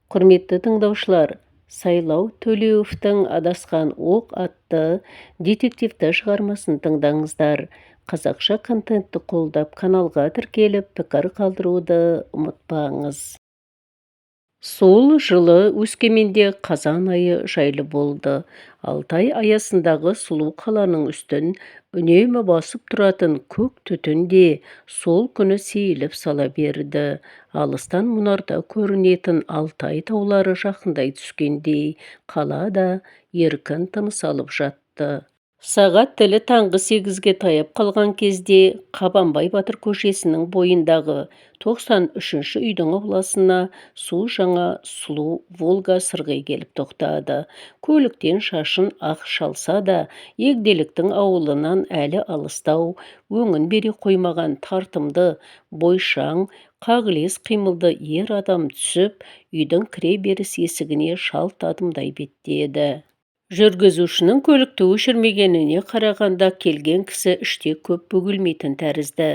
Құрметті тыңдаушылар, Сайлау Төлеуовтің «Адасқан оқ» атты детективті шығармасын тыңдаңыздар. Қазақша контентті қолдап, каналға тіркеліп, пікір қалдыруды ұмытпаңыз. Сол жылы Өскеменде қазан айы жайлы болды. Алтай аясындағы сұлу қаланың үстін үнемі басып тұратын көк түтін де сол күні сейіліп сала берді. Алыстан мұнарда көрінетін Алтай таулары жақындай түскендей, қала да еркін тыныс алып жатты. Сағат тілі таңғы 8-ге таяп қалған кезде Қабанбай батыр көшесінің бойындағы 93-ші үйдің ауласына су жаңа сұлу «Волга» сырғи келіп тоқтады. Көліктен шашын ақ шалса да, егделіктің ауылынан әлі алыстау, өңін бере қоймаған тартымды, бойшаң, қағылез қимылды ер адам түсіп, үйдің кіре беріс есігіне шалт адымдай беттеді. Жүргізушінің көлікті өшірмегеніне қарағанда, келген кісі іште көп бөгелмейтін тәрізді.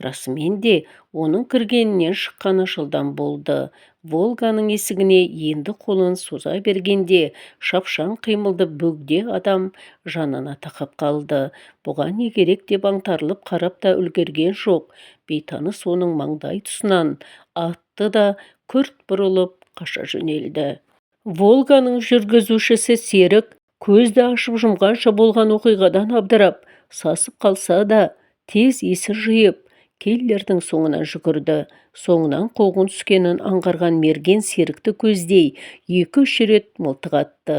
Расымен де, оның кіргенінен шыққаны жылдам болды. «Волганың» есігіне енді қолын соза бергенде шапшаң қимылды бөгде адам жанына тақап қалды. Бұған не керек деп аңтарылып қарап та үлгерген жоқ, бейтаныс оның маңдай тұсынан атты да, күрт бұрылып қаша жөнелді. «Волганың» жүргізушісі Серік көзді ашып жұмғанша болған оқиғадан абдырап, сасып қалса да, тез есін жиып, киллердің соңынан жүгірді. Соңынан қуғын түскенін аңғарған мерген Серікті көздей екі-үш рет мылтық атты.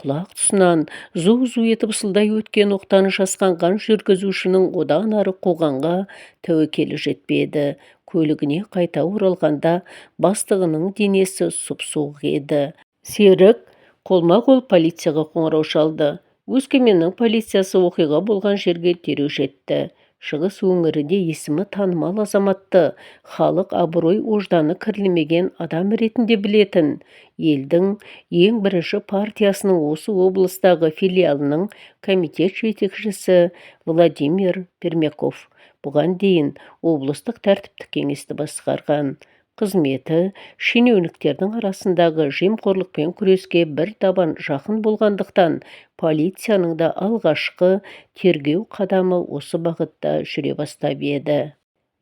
Құлақ тұсынан зу-зу етіп ысылдай өткен оқтан жасқанған жүргізушінің одан ары қуғанға тәуекелі жетпеді. Көлігіне қайта оралғанда бастығының денесі сұп-суық еді. Серік қолма-қол полицияға қоңырау шалды. Өскеменнің полициясы оқиға болған жерге дереу жетті. Шығыс өңірінде есімі танымал азаматты халық абырой-ожданы кірлемеген адам ретінде білетін елдің ең бірінші партиясының осы облыстағы филиалының комитет жетекшісі Владимир Пермяков бұған дейін облыстық тәртіптік кеңесті басқарған. Қызметі шенеуніктердің арасындағы жемқорлықпен күреске бір табан жақын болғандықтан, полицияның да алғашқы тергеу қадамы осы бағытта жүре бастап еді.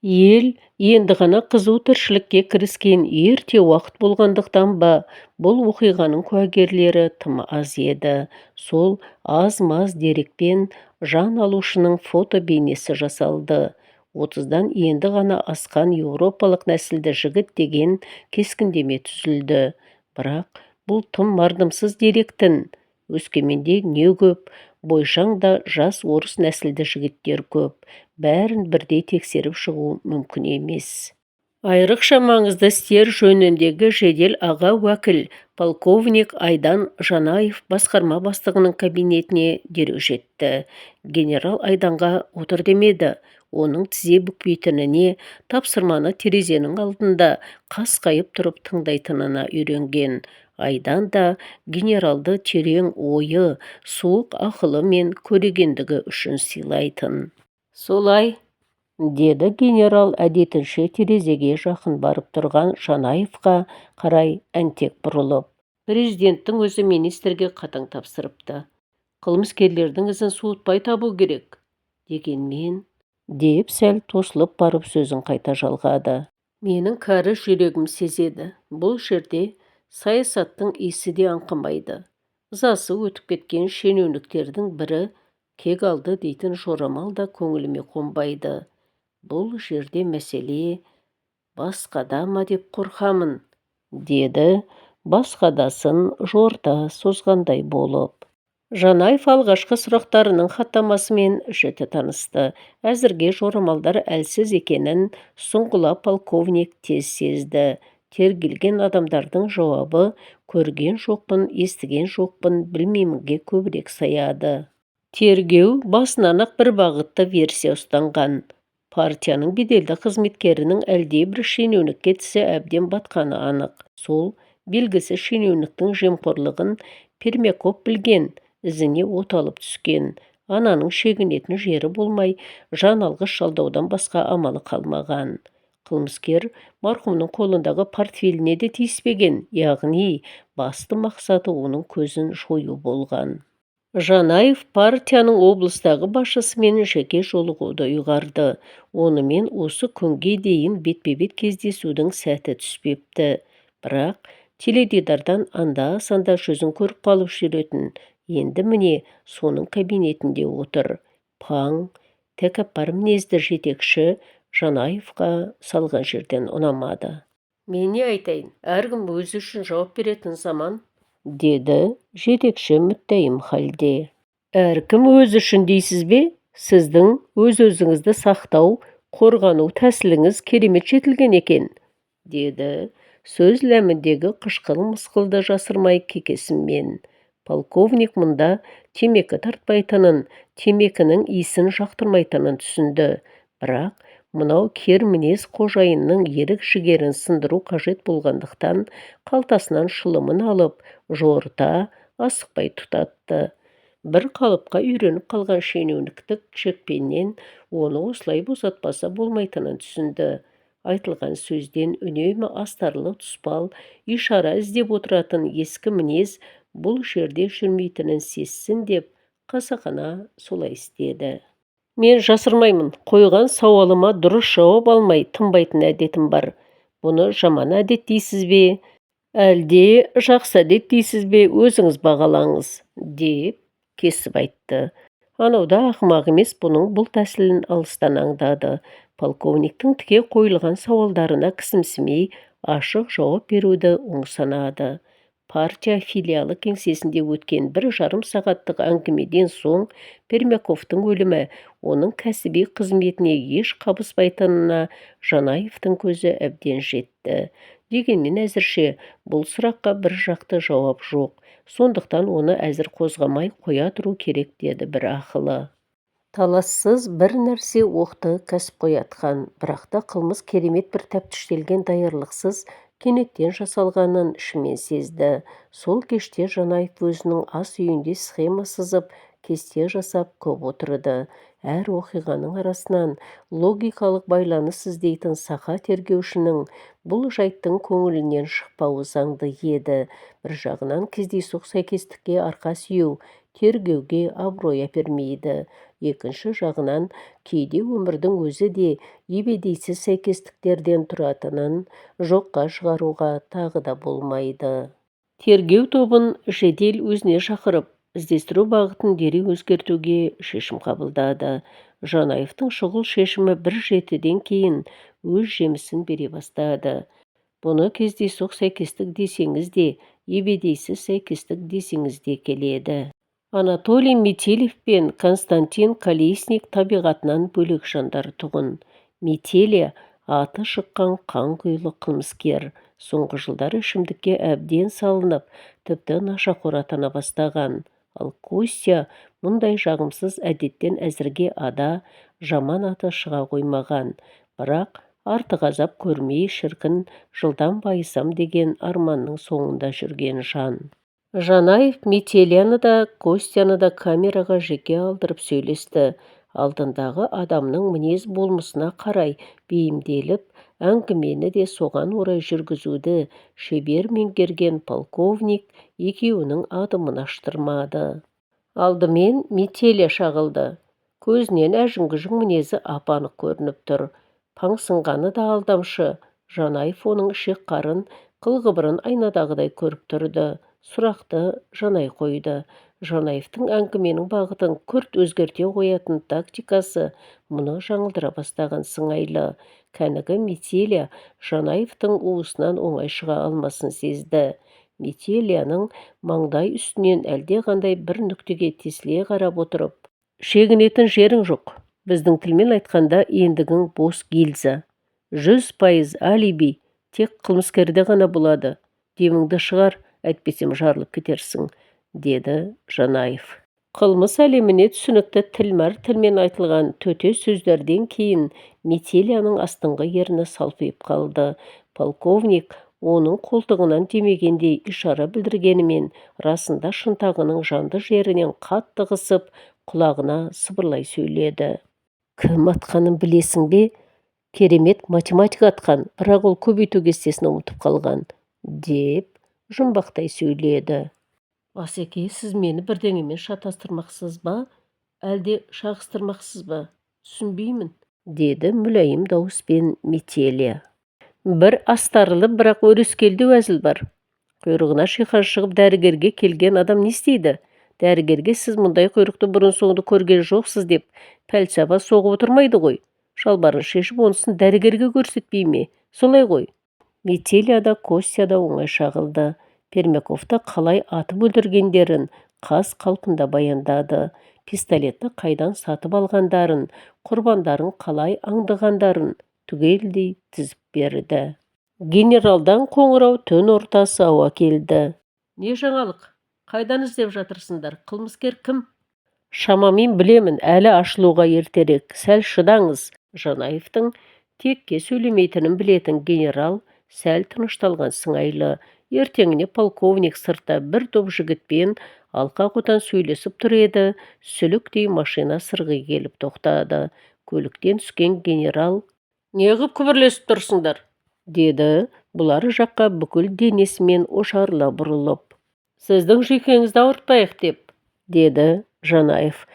Ел енді ғана қызу тіршілікке кіріскен ерте уақыт болғандықтан ба, бұл оқиғаның куәгерлері тым аз еді. Сол аз-маз дерекпен жан алушының фото бейнесі жасалды. 30-дан енді ғана асқан еуропалық нәсілді жігіт деген кескіндеме түзілді. Бірақ бұл тым мардымсыз деректін. Өскеменде не көп, бойшаң да жас орыс нәсілді жігіттер көп. Бәрін бірдей тексеріп шығу мүмкін емес. Айрықша маңызды істер жөніндегі жедел аға уәкіл полковник Айдан Жанаев басқарма бастығының кабинетіне дереу жетті. Генерал Айданға отыр демеді. Оның тізе бүкпейтініне, тапсырманы терезенің алдында қасқайып тұрып тыңдайтынына үйренген. Айдан да генералды терең ойы, суық ақылы мен көрегендігі үшін сыйлайтын. «Солай», деді генерал әдетінше терезеге жақын барып тұрған Жанаевқа қарай әнтек бұрылып. «Президенттің өзі министрге қатаң тапсырыпты. Қылмыскерлердің ізін суытпай табу керек». Дегенмен, деп сәл тосылып барып сөзін қайта жалғады. «Менің кәрі жүрегім сезеді, бұл жерде саясаттың иісі де аңқымайды. Ызасы өтіп кеткен шенеуніктердің бірі кек алды дейтін жорамал да көңіліме қонбайды. Бұл жерде мәселе басқада ма деп қорқамын», деді басқадасын жорта созғандай болып. Жанаев алғашқы сұрақтарының хаттамасымен жіті танысты. Әзірге жорамалдар әлсіз екенін сұңғыла полковник тез сезді. Тергелген адамдардың жауабы көрген жоқпын, естіген жоқпын, білмеймінге көбірек саяды. Тергеу басынан-ақ бір бағытты версия ұстанған. Партияның беделді қызметкерінің әлдебір шенеунікке тісі әбден батқаны анық. Сол белгісіз шенеуніктің жемқорлығын Пермяков білген, ізіне от алып түскен. Ананың шегінетін жері болмай, жан алғыш жалдаудан басқа амалы қалмаған. Қылмыскер марқұмның қолындағы портфеліне де тиіспеген, яғни басты мақсаты оның көзін жою болған. Жанаев партияның облыстағы басшысымен жеке жолығуды ұйғарды. Онымен осы күнге дейін бетпе-бет кездесудің сәті түспепті. Бірақ теледидардан анда-санда жүзін көріп қалып жүретін. Енді міне соның кабинетінде отыр. Паң, тәкаппар мінезді жетекші Жанаевқа салған жерден ұнамады. Мен не айтайын, әркім өзі үшін жауап беретін заман, деді жетекші мүттәйім халде. Әркім өзі үшін дейсіз бе? Сіздің өз-өзіңізді сақтау, қорғану тәсіліңіз керемет жетілген екен, деді сөз ләміндегі қышқыл мысқылды жасырмай кекесінмен. Полковник мұнда темекі тартпайтынын, темекінің иісін жақтырмайтынын түсінді. Бірақ мынау кер мінез қожайынның ерік-жігерін сындыру қажет болғандықтан қалтасынан шылымын алып, жорыта, асықпай тұтатты. Бір қалыпқа үйреніп қалған шенеуніктік шекпеннен оны осылай босатпаса болмайтынын түсінді. Айтылған сөзден үнемі астарлы тұспал, ишара іздеп отыратын ескі мінез бұл жерде жүрмейтінін сезсін деп қасақана солай істеді. Мен жасырмаймын, қойған сауалыма дұрыс жауап алмай тынбайтын әдетім бар. Бұны жаман әдет дейсіз бе, әлде жақсы әдет дейсіз бе, өзіңіз бағалаңыз, деп кесіп айтты. Анау да ақымақ емес, бұның бұл тәсілін алыстан аңдады. Полковниктің тіке қойылған сауалдарына кісімсімей ашық жауап беруді оң санады. Партия филиалы кеңсесінде өткен 1,5 сағаттық әңгімеден соң Пермяковтың өлімі оның кәсіби қызметіне еш қабыспайтынына Жанаевтың көзі әбден жетті. Дегенмен әзірше бұл сұраққа бір жақты жауап жоқ. Сондықтан оны әзір қозғамай қоя тұру керек деді бір ақылы. Талассыз бір нәрсе оқты кәсіпқой атқан, бірақ та қылмыс керемет бір тәптіштелген даярлықсыз кенеттен жасалғанын ішімен сезді. Сол кеште Жанаев өзінің ас үйінде схема сызып, кесте жасап көп отырды. Әр оқиғаның арасынан логикалық байланыс іздейтін сақа тергеушінің бұл жайттың көңілінен шықпауы заңды еді. Бір жағынан кездейсоқ сәйкестікке арқа сүйеу тергеуге абырой әпермейді. Екінші жағынан кейде өмірдің өзі де ебедейсіз сәйкестіктерден тұратынын жоққа шығаруға тағы да болмайды. Тергеу тобын жедел өзіне шақырып, іздестіру бағытын дереу өзгертуге шешім қабылдады. Жанаевтың шұғыл шешімі бір жетіден кейін өз жемісін бере бастады. Бұны кездейсоқ сәйкестік десеңіз де, ебедейсіз сәйкестік десеңіз де келеді. Анатолий Метелев пен Константин Колесник табиғатынан бөлек жандар тұғын. Метеля аты шыққан қанқұйлы қылмыскер. Соңғы жылдары ішімдікке әбден салынып, тіпті нашақор атана бастаған. Ал Костя мұндай жағымсыз әдеттен әзірге ада, жаман аты шыға қоймаған. Бірақ артық азап көрмей шіркін жылдам байысам деген арманның соңында жүрген жан. Жанаев Метеляны да, Костяны да камераға жеке алдырып сөйлесті. Алдындағы адамның мінез болмысына қарай бейімделіп, әңгімені де соған орай жүргізуді шебер меңгерген полковник екеуінің адымын аштырмады. Алдымен Метеля шағылды. Көзінен әжің-гүжің мінезі ап-анық көрініп тұр. Паңсынғаны да алдамшы. Жанаев оның ішек-қарын, қыл-қыбырын айнадағыдай көріп тұрды. Сұрақты Жанай қойды. Жанаевтың әңгіменің бағытын күрт өзгерте қоятын тактикасы мұны жаңылдыра бастаған сыңайлы. Кәнігі Метеля Жанаевтың уысынан оңай шыға алмасын сезді. Метеляның маңдай үстінен әлдеқандай бір нүктеге тесіле қарап отырып, «Шегінетін жерің жоқ. Біздің тілмен айтқанда ендігің бос гильза. 100% алиби тек қылмыскерде ғана болады. Деміңді шығар, әйтпесем жарылып кетерсің», деді Жанаев. Қылмыс әлеміне түсінікті тілмар тілмен айтылған төте сөздерден кейін Метеляның астыңғы ерні салпиып қалды. Полковник оның қолтығынан демегендей ишара білдіргенімен, расында шынтағының жанды жерінен қатты қысып, құлағына сыбырлай сөйледі. Кім атқанын білесің бе? Керемет математик атқан, бірақ ол көбейту кестесін ұмытып қалған, деп жұмбақтай сөйледі. Асеке, сіз мені бірдеңемен шатастырмақсыз ба, әлде шағыстырмақсыз ба? Түсінбеймін, деді мүләйім дауыспен Метелия. Бір астарлы, бірақ өрескелдеу әзіл бар. Құйрығына шиқан шығып дәрігерге келген адам не істейді? Дәрігерге сіз мұндай құйрықты бұрын-соңды көрген жоқсыз деп пәлсапа соғып отырмайды ғой. Шалбарын шешіп, онысын дәрігерге көрсетпей ме? Солай ғой. Метелия да, Костя да оңай шағылды. Пермяковты қалай атып өлтіргендерін қаз қалпында баяндады. Пистолетті қайдан сатып алғандарын, құрбандарын қалай аңдығандарын түгелдей тізіп берді. Генералдан қоңырау түн ортасы ауа келді. Не жаңалық? Қайдан іздеп жатырсыңдар? Қылмыскер кім? Шамамен білемін, әлі ашылуға ертерек. Сәл шыдаңыз. Жанаевтың текке сөйлемейтінін білетін генерал сәл тынышталған сыңайлы. Ертеңіне полковник сыртта бір топ жігітпен алқа-қотан сөйлесіп тұр еді, сүліктей машина сырғи келіп тоқтады. Көліктен түскен генерал: «Неғып күбірлесіп тұрсыңдар?» деді бұлар жаққа бүкіл денесімен ошарыла бұрылып. Сіздің жүйкеңізді ауыртпайық деп, деді Жанаев.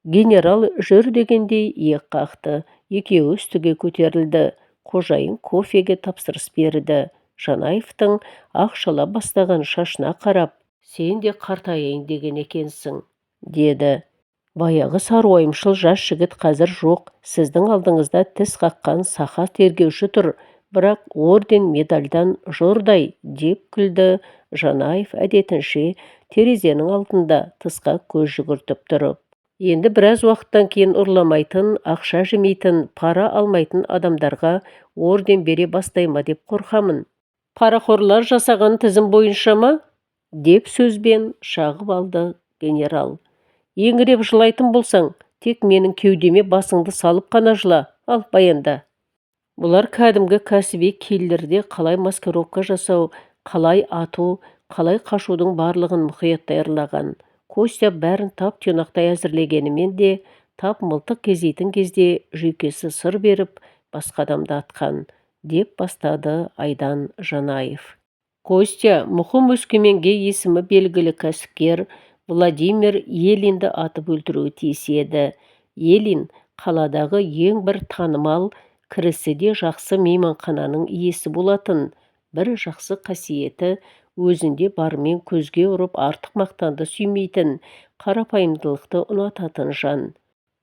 Генерал жүр дегендей иек қақты. Екеуі үстіге көтерілді. Қожайын кофеге тапсырыс берді. Жанаевтың ақшала бастаған шашына қарап, сен де қартаяйын деген екенсің, деді. Баяғы саруайымшыл жас жігіт қазір жоқ. Сіздің алдыңызда тіс қаққан сақа тергеуші тұр, бірақ орден медальдан жордай, деп күлді Жанаев әдетінше терезенің алдында тысқа көз жүгіртіп тұрып. Енді біраз уақыттан кейін ұрламайтын, ақша жемейтін, пара алмайтын адамдарға орден бере бастай ма деп қорқамын. Парақорлар жасаған тізім бойынша ма? Деп сөзбен шағып алды генерал. Еңіреп жылайтын болсаң, тек менің кеудеме басыңды салып қана жыла, ал баянда. Бұлар кәдімгі кәсіби киллерде қалай маскировка жасау, қалай ату, қалай қашудың барлығын мұқият даярлаған. Костя бәрін тап тұйнақтай әзірлегенімен де, тап мылтық кезейтін кезде жүйкесі сыр беріп, басқа адамды атқан, деп бастады Айдан Жанаев. Костя мұқым Өскеменге есімі белгілі кәсіпкер Владимир Елинді атып өлтіруі тиіс еді. Елин қаладағы ең бір танымал, кірісі де жақсы мейманхананың иесі болатын. Бір жақсы қасиеті өзінде барымен көзге ұрып артық мақтанды сүймейтін, қарапайымдылықты ұнататын жан.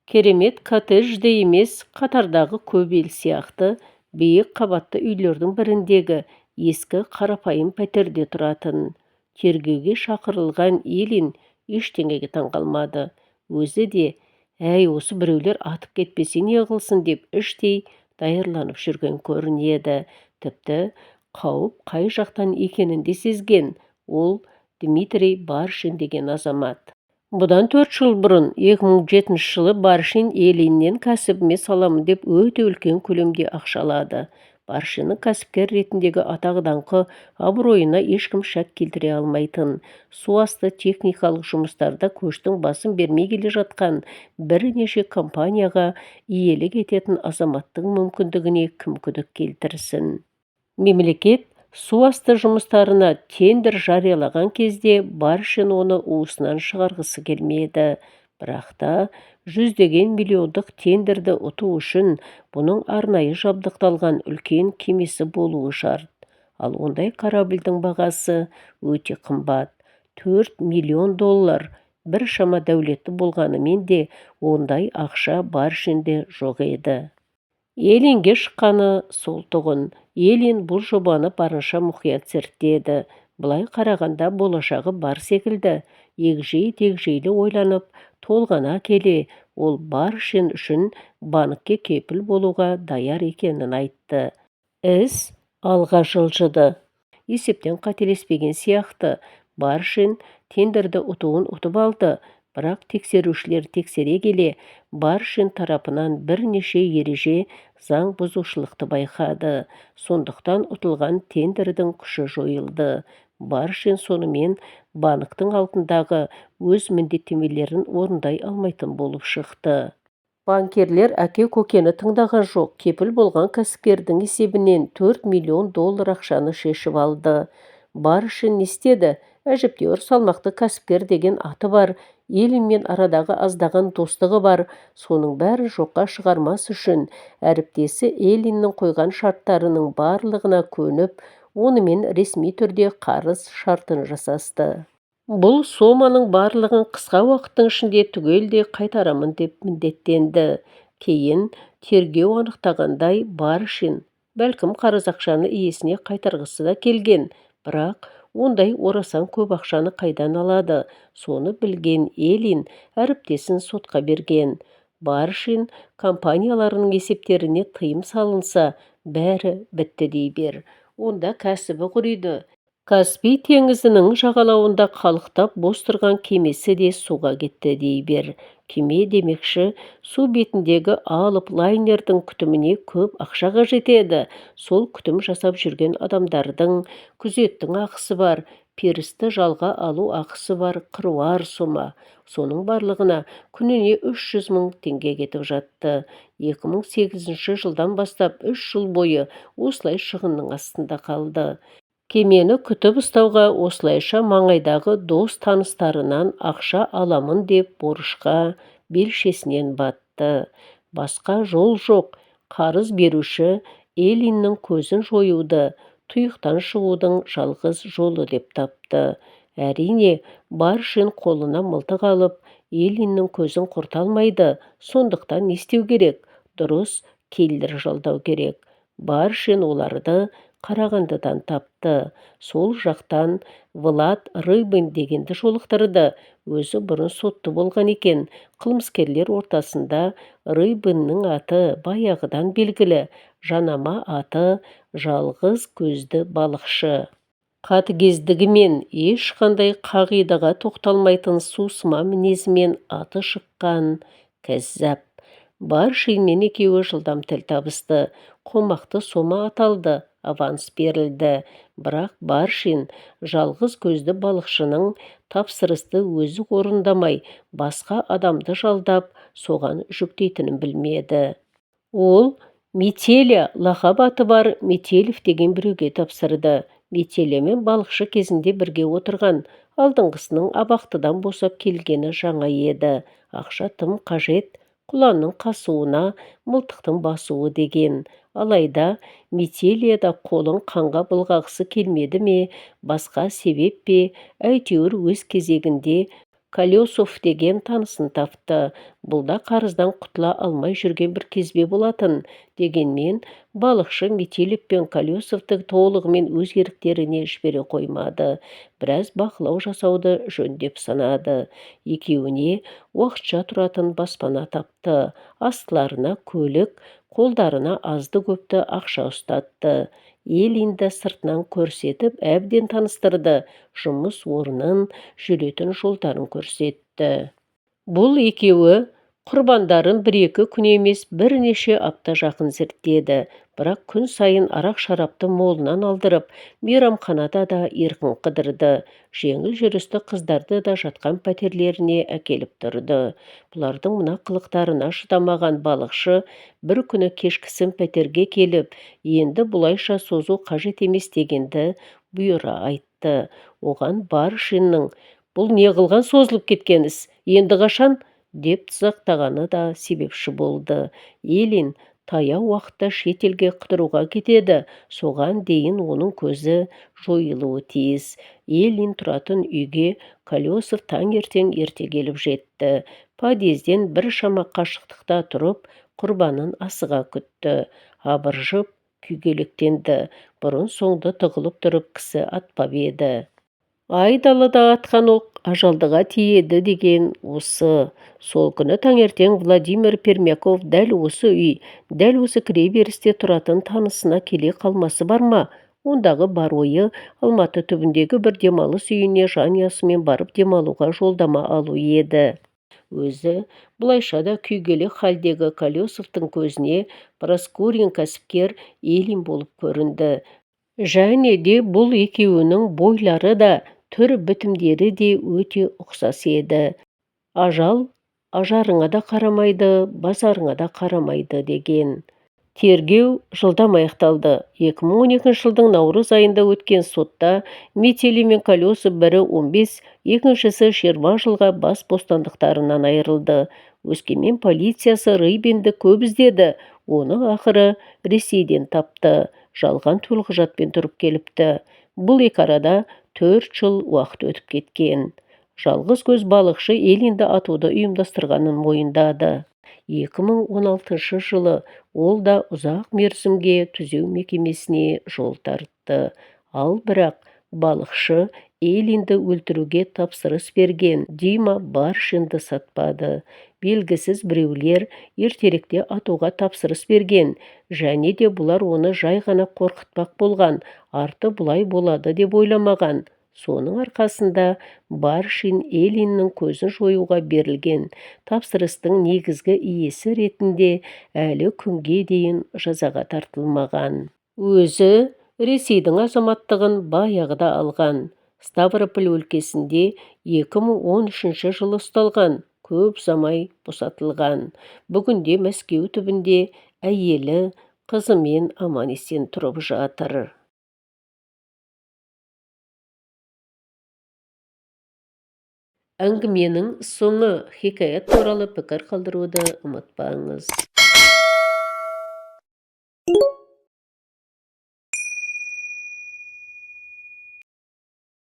Керемет коттеджде емес, қатардағы көп ел сияқты биік қабатты үйлердің біріндегі ескі қарапайым пәтерде тұратын. Тергеуге шақырылған Елин ештеңеге таңғалмады. Өзі де, әй, осы біреулер атып кетпесе не қылсын деп іштей даярланып жүрген көрінеді. Тіпті қауіп қай жақтан екенін де сезген. Ол Дмитрий Баршин деген азамат. Бұдан 4 жыл бұрын, 2007 жылы Баршин Елиннен кәсібіме саламын деп өте үлкен көлемде ақша алады. Баршиннің кәсіпкер ретіндегі атақ-даңқы, абыройына ешкім шәк келтіре алмайтын. Су асты техникалық жұмыстарда көштің басын бермей келе жатқан бірнеше компанияға иелік ететін азаматтың мүмкіндігіне кім күдік келтірсін. Мемлекет су асты жұмыстарына тендер жариялаған кезде Баршин оны уысынан шығарғысы келмеді. Бірақ та жүздеген миллиондық тендерді ұту үшін бұның арнайы жабдықталған үлкен кемесі болуы шарт. Ал ондай корабльдің бағасы өте қымбат. 4 миллион доллар. Бір шама дәулетті болғанымен де ондай ақша Баршинде жоқ еді. Елинге шыққаны сол тұғын. Елин бұл жобаны барынша мұқият зерттеді. Былай қарағанда болашағы бар секілді. Егжей-тегжейлі ойланып, толғана келе, ол Баршин үшін банкке кепіл болуға даяр екенін айтты. Іс алға жылжыды. Есептен қателеспеген сияқты. Баршин тендерді ұтуын ұтып алды. Бірақ тексерушілер тексере келе, Баршин тарапынан бірнеше ереже заң бұзушылықты байқады. Сондықтан ұтылған тендердің күші жойылды. Баршин сонымен банктің алдындағы өз міндеттемелерін орындай алмайтын болып шықты. Банкирлер әке-көкені тыңдаған жоқ, кепіл болған кәсіпкердің есебінен 4 миллион доллар ақшаны шешіп алды. Барышин не істеді? Әжептәуір салмақты кәсіпкер деген аты бар, Ильинмен арадағы аздаған достығы бар, соның бәрін жоққа шығармас үшін әріптесі Ильиннің қойған шарттарының барлығына көніп, онымен ресми түрде қарыз шартын жасасты. Бұл соманың барлығын қысқа уақыттың ішінде түгелдей қайтарамын деп міндеттенді. Кейін тергеу анықтағандай, Барышин бәлкім қарыз ақшаны иесіне қайтарғысы да келген, бірақ ондай орасан көп ақшаны қайдан алады? Соны білген Ильин әріптесін сотқа берген. Барышин компанияларының есептеріне тыйым салынса, бәрі бітті дей бер. Онда кәсібі құриды. Каспий теңізінің жағалауында қалықтап бос тұрған кемесі де суға кетті дей бер. Кеме демекші, су бетіндегі алып лайнердің күтіміне көп ақша қажет еді. Сол күтім жасап жүрген адамдардың, күзеттің ақысы бар, перісті жалға алу ақысы бар қыруар сома. Соның барлығына күніне 300 мың теңге кетіп жатты. 2008 жылдан бастап 3 жыл бойы осылай шығынның астында қалды. Кемені күтіп ұстауға осылайша маңайдағы дос-таныстарынан ақша аламын деп борышқа белшесінен батты. Басқа жол жоқ, қарыз беруші Ильиннің көзін жоюды тұйықтан шығудың жалғыз жолы деп тапты. Әрине, Барышин қолына мылтық алып, Ильиннің көзін құрта алмайды, сондықтан не істеу керек? Дұрыс, киллер жалдау керек. Барышин оларды Қарағандыдан тапты. Сол жақтан Влад Рыбин дегенді жолықтырды. Өзі бұрын сотты болған екен. Қылмыскерлер ортасында Рыбиннің аты баяғыдан белгілі. Жанама аты жалғыз көзді балықшы. Қатыгездігімен, ешқандай қағидаға тоқталмайтын сусыма мінезімен аты шыққан кәззап. Барышинмен екеуі жылдам тіл табысты. Қомақты сома аталды, аванс берілді. Бірақ Барышин жалғыз көзді балықшының тапсырысты өзі орындамай, басқа адамды жалдап, соған жүктейтінін білмеді. Ол Метеля лақап аты бар Метелев деген біреуге тапсырды. Метелямен балықшы кезінде бірге отырған, алдыңғысының абақтыдан босап келгені жаңа еді. Ақша тым қажет, құланның қасуына мылтықтың басуы деген. Алайда Метелия да қолын қанға былғағысы келмеді ме, басқа себеп пе, әйтеуір өз кезегінде Колесов деген танысын тапты. Бұл да қарыздан құтыла алмай жүрген бір кезбе болатын. Дегенмен балықшы Метелев пен Колесовты толығымен өз еріктеріне жібере қоймады. Біраз бақылау жасауды жөн деп санады. Екеуіне уақытша тұратын баспана тапты. Астыларына көлік, қолдарына азды-көпті ақша ұстатты. Ильинді сыртынан көрсетіп әбден таныстырды, жұмыс орнын, жүретін жолдарын көрсетті. Бұл екеуі құрбандарын бір-екі күн емес, бірнеше апта жақын зерттеді. Бірақ күн сайын арақ-шарапты молынан алдырып, мейрамханада да еркін қыдырды. Жеңіл жүрісті қыздарды да жатқан пәтерлеріне әкеліп тұрды. Бұлардың мына қылықтарына шыдамаған балықшы бір күні кешкісін пәтерге келіп, енді бұлайша созу қажет емес дегенді бұйыра айтты. Оған Барышиннің «Бұл не қылған созылып кеткен іс, енді қашан?» деп тызақтағаны да себепші болды. Ильин таяу уақытта шетелге қыдыруға кетеді, соған дейін оның көзі жойылуы тиіс. Ильин тұратын үйге Колесов таңертең ерте келіп жетті. Подъезден біршама қашықтықта тұрып, құрбанын асыға күтті. Абыржып, күйгелектенді. Бұрын-соңды тығылып тұрып кісі атпап еді. Айдалада атқан оқ ажалдыға тиеді деген осы. Сол күні таңертең Владимир Пермяков дәл осы үй, дәл осы кіреберісте тұратын танысына келе қалмасы бар ма? Ондағы бар ойы Алматы түбіндегі бір демалыс үйіне жанұясымен барып демалуға жолдама алу еді. Өзі бұлайша да күйгелек халдегі Колесовтың көзіне Проскурин кәсіпкер Ильин болып көрінді. Және де бұл екеуінің бойлары да, түр бітімдері де өте ұқсас еді. Ажал Ажарыңа да қарамайды, базарыңа да қарамайды деген. Тергеу жылдам аяқталды. 2012 жылдың наурыз айында өткен сотта Метелин мен Колесов бірі 15, екіншісі 20 жылға бас бостандықтарынан айырылды. Өскемен полициясы Рыбинді көп іздеді, оны ақыры Ресейден тапты. Жалған төлқұжатпен тұрып келіпті. Бұл екі арада 4 жыл уақыт өтіп кеткен. Жалғыз көз балықшы Ильинді атуды ұйымдастырғанын мойындады. 2016 жылы ол да ұзақ мерзімге түзеу мекемесіне жол тартты. Ал бірақ балықшы Ильинді өлтіруге тапсырыс берген Дима Баршинді сатпады. Белгісіз біреулер ертеректе атуға тапсырыс берген, және де бұлар оны жай ғана қорқытпақ болған, арты бұлай болады деп ойламаған. Соның арқасында Баршин Ильиннің көзін жоюға берілген тапсырыстың негізгі иесі ретінде әлі күнге дейін жазаға тартылмаған. Өзі Ресейдің азаматтығын баяғыда алған. Ставрополь өлкесінде 2013 жылы ұсталған, көп ұзамай босатылған. Бүгінде Мәскеу түбінде әйелі, қызымен аман-есен тұрып жатыр. Әңгіменің соңы. Хикаят туралы пікір қалдыруды ұмытпаңыз.